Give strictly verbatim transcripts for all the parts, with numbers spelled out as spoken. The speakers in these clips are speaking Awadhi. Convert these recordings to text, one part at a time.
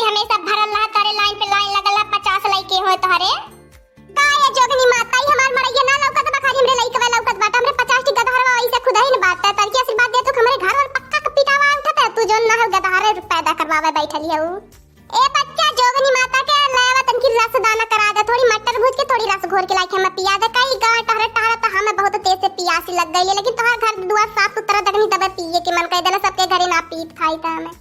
हमेशा भरल रहा, तोरे लाइन पे लाइन लगल रहा, पचास लइके होए तोहरे। का ये जोगनी माता, ई हमार मड़इया ना लौकत बा, खाली हमरे लइकवा लौकत बाटे, हमरे पचास ठी गदहरवा ऐसे खुदही न बाटे, तनकी आशीर्वाद दे तू, हमरे घर वाला पक्का के पिटावा उठत है, तू जोन ना हो गदहरे पैदा करवावे बैठली है उ। ए बच्चा, जोगनी माता के लावा तनकी रस दाना करा दे, थोड़ी मटर भूज के, थोड़ी रस घोर के लाइके हमें पिया दे, कई गाँव टहरे टहरे तो हमें बहुत तेज से पियासी लग गई है, लेकिन तोहार घर दुआर साफ सुथरा देखनी तबे पिए के मन कर देना, सबके घरे ना पीत खाई था हमें।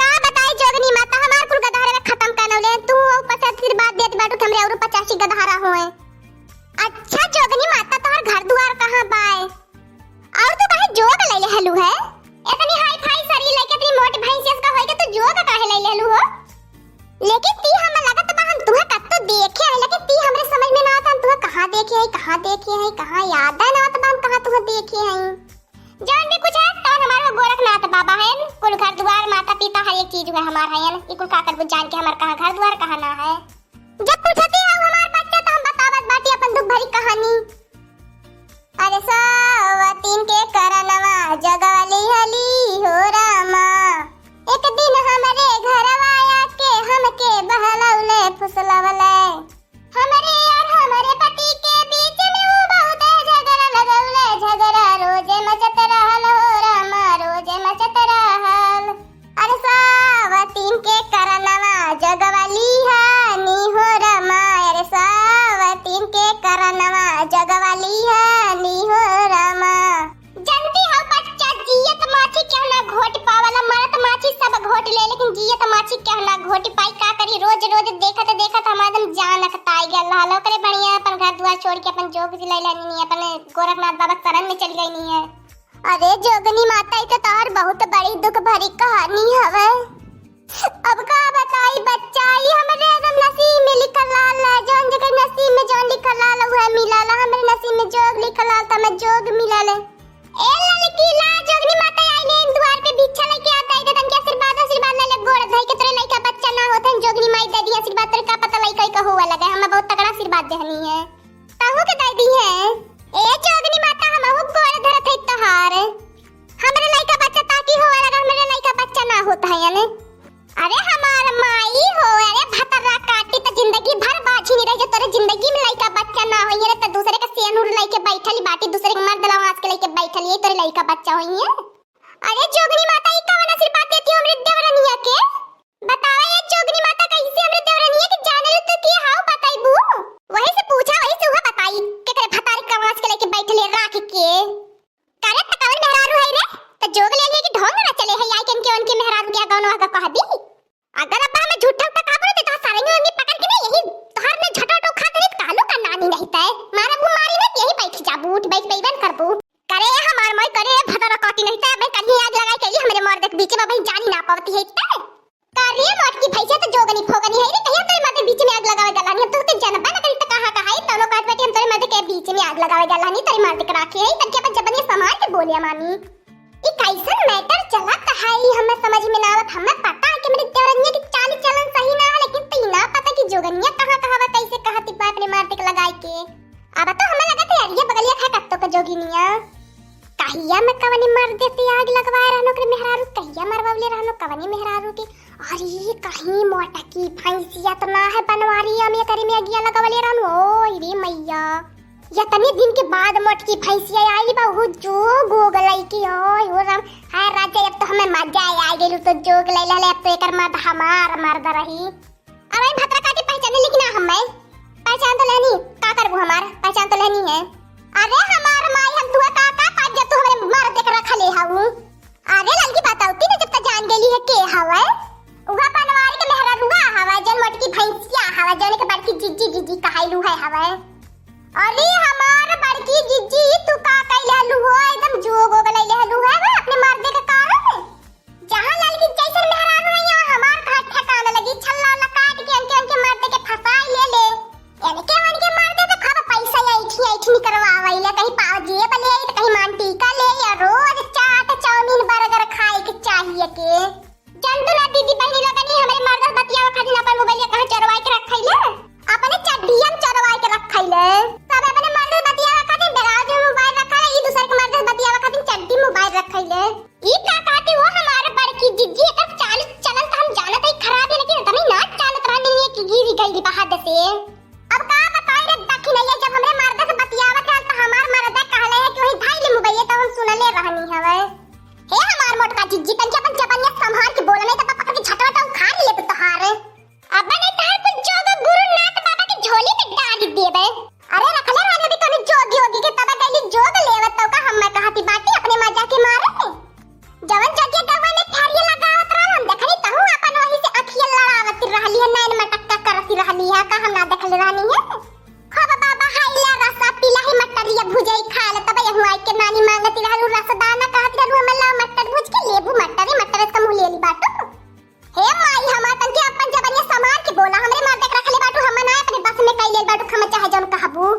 का बताई जोगनी माता, हमार कुल गदहरवे खतम कर नौले। तू ऊपर से आशीर्वाद देत बाटू कि हमरे औरो पचासी गदहरा होए। अच्छा जोगनी माता, तोहर घर दुआर कहाँ बाय? और तू काहे जोग ले लेहलू है? इतनी हाई फाई शरीर लेके, इतनी मोटी भैंसियस का होई के तू जोग काहे ले लेहलू हो? लेकिन ती हम लगत बा हम तुहे कत्तो देखे है, लेकिन ती हमरे समझ में ना आता हम तुहे कहाँ देखे है, कहाँ देखे है, कहाँ याद है ना आता बा हम कहाँ तुहे देखे है। जौन भी कुछ है, तौन हमार वो गोरखनाथ बाबा हैं, कुल घर दुआर, माता पिता, हर एक चीज हुआ हमार है, ई कुल का करबू जान के हमार कहाँ घर दुआर, कहाँ ना है। जब पूछती है हमार बच्चा, तो हम बतावत बाटी अपन दुख भरी कहानी। अरे सावतीन के करनवा जगवली हली हो रामा, एक दिन हमरे घरवा आके हमके बहलौले फुसलवले। हमरे और हमरे पति के बीच में ऊ बहुते झगड़ा लगौले, झगड़ा रोजे मचत रहल हो रामा, रोजे मचत रहल। अरे सावतीन के करनवा जगवली हानी हो रामा, अरे सावतीन के करनवा जगवली हानी हो रामा। जनती हो बच्चा, जियत माछी केहू ना घोट पावला, मरत माछी सब घोट ले, लेकिन जियत माछी केहू ना घोट पाई। का करी, रोज रोज देखत देखत हमार एकदम जान अकताई गल रहल। ओकरे बढ़िया अपन घर दुआर छोड़ के अपन जोग जिलैला नी, अपन गोरखनाथ बाबा शरण में चल गई नी है। अरे जोगनी माता, ई तो तोहर बहुत बड़ी दुख भरी कहानी हवे। अब का बताई बच्चा, ई हमरे एकदम नसीब में लिखल रहल है, जौन जेकर नसीब में जौन लिखल रहल है, उहे मिलल है। हमरे नसीब में जोग लिखल रहल, त हमें जोग मिलल है। ए ललकी ला, जोगनी माता आई ने दुआर पे भिक्षा लेके आता है, त तनके आशीर्वाद, आशीर्वाद ले ले, गोड़ धई के तोरे लइका बच्चा ना होत है, जोगनी माई दे दी आशीर्वाद, तोरे का पता लइका का हुआ लगा, हमें बहुत तगड़ा आशीर्वाद देहनी है। तहू के दे दी है। ए जोगनी माता, हमहू गोड़ धरत है तोहार। हमरे लइका बच्चा ताकि होवे लगा, हमरे लइका बच्चा ना होत है यानी। अरे हमार माई हो, अरे भतरा काटी त जिंदगी भर बाझी नहीं रही, जो तोरे जिंदगी में लइका बच्चा ना होई रे, त दूसरे के सेनुर लइके बैठली बाटी, दूसरे के मर्द लवास के लइके बैठली, ये तोरे लइका बच्चा होई है। अरे जोगनी माता, ई कवन आशीर्वाद देती हो हमरे देवरनिया के? बतावा ये जोगनी माता, कैसे हमरे देवरनिया के जाने लो तू के हाउ बताइबू? वही से पूछा, वही से उहे बताई, केकरे भतारी कवास के लइके बैठले राख के। करे त कवन मेहरारू है रे? त जोग ले लिए कि ढोंग ना चले है, आई के इनके उनके मेहरारू के गौनो का कह दी। अगर अब हमें झूठा उठा कहा बोले तो सारे में उनकी पकड़ के ना यही तोहार में झटो उठो खा करे कहलो का नानी नहीं तय। मारा वो मारी ना यही बैठ जाबू, उठ बैठ बैबन करबू। करे हमार माई करे भतरा काटी नहीं तय, मैं कहीं आग लगाई के लिए हमरे मर्द के बीच में भाई जानी ना पावती है तय। का रे मोटकी भैंसिया, तो जोगनी फोगनी है रे, कहिया तोरे मर्द के बीच में आग लगावे गलानी, हम तो ते जनबा न करी त कहाँ कहाँ है, तनो कहत बाटी हम तोरे मर्द के बीच में आग लगावे गलानी, तोरे मर्द के राखी है, तनके अपन जबनिया संभाल के बोलिया मामी। ई कैसन मैटर चलत है, ई हमें समझ में ना आवत, हमें पता है कि मेरे देवरनिया की चाल चलन सही ना है, लेकिन तई ना पता कि जोगनिया कहाँ कहाँ बा, कैसे कहती बा अपने मर्द के लगाई के। अब तो हमें लगत है अरिया बगलिया खा कत्तो का जोगिनिया। कहिया में कवनी मर्दे से आग लगवाए रहनो ओकरे मेहरारू, कहिया मरवले रहनो कवनी मेहरारू के। अरे कहीं मोटकी भैंसिया तो ना है बनवारी, हम ये करी में अगिया लगवले रहनो। ओय रे मैया, ये तनी दिन के बाद मोटकी भैंसिया आई बा, वो जोग हो गलई की। ओय हो राम, हाय राजा, अब तो हमें मजा आ गेलू तो जोग ले ले, अब तो एकर मर्द हमार मर्द रही। अरे भतरा काटी पहचाने लेकिन ना हमें। पहचान तो लेनी, का करबू हमार? पहचान तो लेनी है। अरे हमार माई हम तुहे का का पाप जब तू हमरे मर्द के रखले हऊ। अरे ललकी बतावती ना जब तक जान गेली है के हवे। उहा बनवारी के मेहररुआ हवे, जन मोटकी भैंसिया हवे, जन के बड़की जिज्जी जिज्जी कहाइलू है हवे। अरे हमार बड़की जिज्जी तू का कइले हलू हो, एकदम जोग हो गइले हलू है वो अपने मर्दे के कारण। जहाँ ललकी जैसन मेहरारू रही, यहाँ हमार घर ठिकाना लगी। छल्ला उल्ला काट के इनके, इनके मर्दे के फंसाई ले ले। इनके, इनके मर्दे तो खूब पैसा ऐठी, ऐठी निकरवावई ले, कहीं पाव जेब ले, तो कहीं मान टीका ले, या रोज चाट, चाउमीन, बर्गर खाए के चाहिए के। जन तू ना दीदी बहनी लोगनी, हमरे मर्द से बतियावे खातिर अपन मोबाइल कहाँ चोरवाए के रखइले? अपने चड्डियन चोरवाए के रखइले। सब अपने मर्द से बतियावे खातिर ब्लाउज में मोबाइल रखइले, ई दूसर के मर्द से बतियावे खातिर चड्डी मोबाइल रखइले। गिर गई बहाद से। अब का बताई रे दखिनैया, जब हमरे मर्द से बतियावत रहल त हमार मर्द कहले है कि वही धाई ले मोबाइल त हम सुनले रहनी हवे। हे हमार मोटका जिज्जी, तनके अपन जबनिया संभार के बोला, नहीं त पकड़ के झटवटा उखाड़ ले तोहार। अब नहीं तहार कुल जोग गुरु नाथ बाबा के झोली में डाल देबे। अरे रखले रहनी भी तनी जोगी ओगी के, तब गइली जोग लेवत तो का हम कहती बाटी अपने मजा के मारे। जवन चटिया गवा में फेरिया लगावत रहल, हम देखनी तहू अपन वही से अखिया लड़ावत रहली है, नैन मटक्का करत रहली है, का हम ना देखले रहनी है? हो बाबा, हाय ला रसा पीला ही मटरिया भुजई खा ले, तब यहू आई के नानी मांगत रहलू रसदाना, कहत रहलू हमर ला मटर भुज के लेबू मटरी, मटर का मुँह ले ली बाटू। हे माई, हमार तनके अपन जबनिया संभार के बोला, हमरे मर्दे के रखले बाटू, हम ना अपने बस में कई लेल बाटू, हम चाहे जौन कहबू।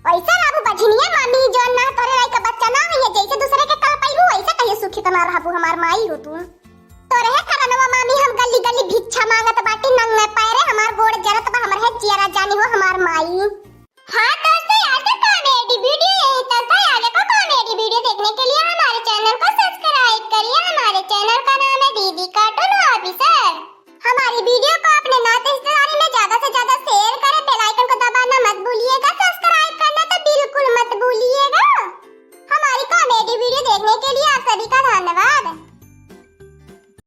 वैसे बाबू बझनिया मामी जौन ना तोरे लाई का बच्चा ना होइए, जैसे दूसरे के कल पैबू, वैसे कहिए सुखी तना रहबू हमार माई हो तू। तोरे है करनवा मामी हम गली गली भिक्षा मांगत बाटी, नंगे पैरे हमार गोड़ जरत बा, हमर है जियरा जानी हो हमार माई। हाँ तो